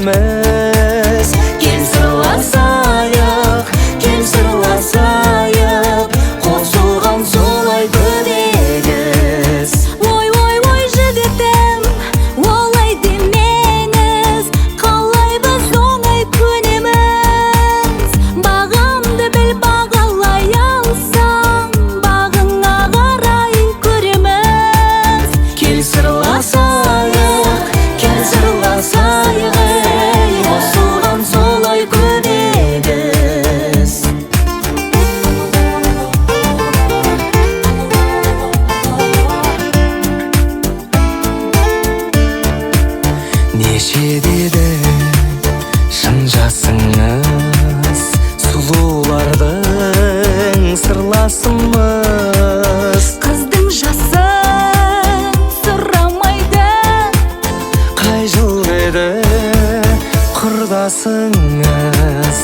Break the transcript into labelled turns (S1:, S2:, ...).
S1: көнеміз. Кел сырласайық, кел сырласайық, қосылған солай көп егіз.
S2: Ой, ой, ой, жігітім, олай демеңіз, қалай біз оңай көнеміз? Бағамды біл, бағалай алсаң, бағыңа қарай көреміз.
S1: Кел сырласайық, кел сырласайық, ей, қосылған солай көп егіз. Нешеде еді шын жасыңыз, сұлулардың сырласымыз?
S2: Қыздың жасын сұрамайды.
S1: Қай жыл еді, құрдасыңыз?